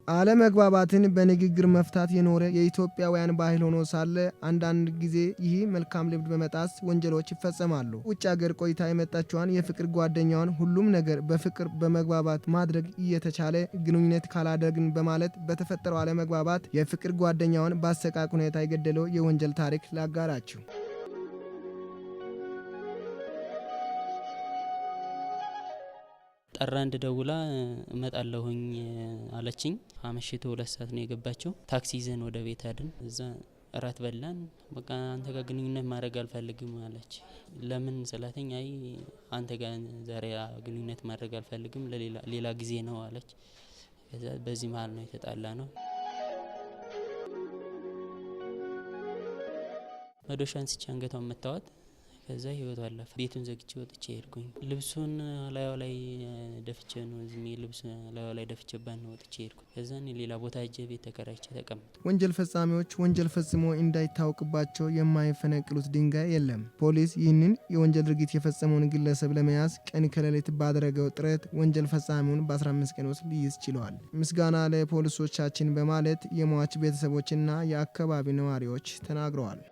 አለመግባባትን በንግግር መፍታት የኖረ የኢትዮጵያውያን ባህል ሆኖ ሳለ አንዳንድ ጊዜ ይህ መልካም ልምድ በመጣስ ወንጀሎች ይፈጸማሉ። ውጭ ሀገር ቆይታ የመጣችዋን የፍቅር ጓደኛዋን ሁሉም ነገር በፍቅር በመግባባት ማድረግ እየተቻለ ግንኙነት ካላደረግን በማለት በተፈጠረው አለመግባባት የፍቅር ጓደኛዋን በአሰቃቂ ሁኔታ የገደለው የወንጀል ታሪክ ላጋራችሁ። ጠራ አንድ ደውላ እመጣለሁኝ አለችኝ። አመሽቶ 2 ሰዓት ነው የገባችው። ታክሲ ይዘን ወደ ቤት ሄድን። እዛ እራት በላን። በቃ አንተ ጋር ግንኙነት ማድረግ አልፈልግም አለች። ለምን ስላተኝ፣ አይ አንተ ጋር ዛሬ ግንኙነት ማድረግ አልፈልግም፣ ለሌላ ጊዜ ነው አለች። ከዛ በዚህ መሀል ነው የተጣላ ነው። መዶሻ አንስቼ አንገቷን መታዋት። ከዛ ህይወቱ አለፈ። ቤቱን ዘግቼ ወጥቼ ሄድኩኝ። ልብሱን ላዩ ላይ ደፍቼ ነው ዝም ልብስ ላዩ ላይ ደፍቼባት ነው ወጥቼ ሄድኩ። ከዛ እኔ ሌላ ቦታ ሄጄ ቤት ተከራይቼ ተቀመጥኩ። ወንጀል ፈጻሚዎች ወንጀል ፈጽሞ እንዳይታወቅባቸው የማይፈነቅሉት ድንጋይ የለም። ፖሊስ ይህንን የወንጀል ድርጊት የፈጸመውን ግለሰብ ለመያዝ ቀን ከሌሊት ባደረገው ጥረት ወንጀል ፈጻሚውን በ15 ቀን ውስጥ ሊይዝ ችሏል። ምስጋና ለፖሊሶቻችን በማለት የሟች ቤተሰቦችና የአካባቢ ነዋሪዎች ተናግረዋል።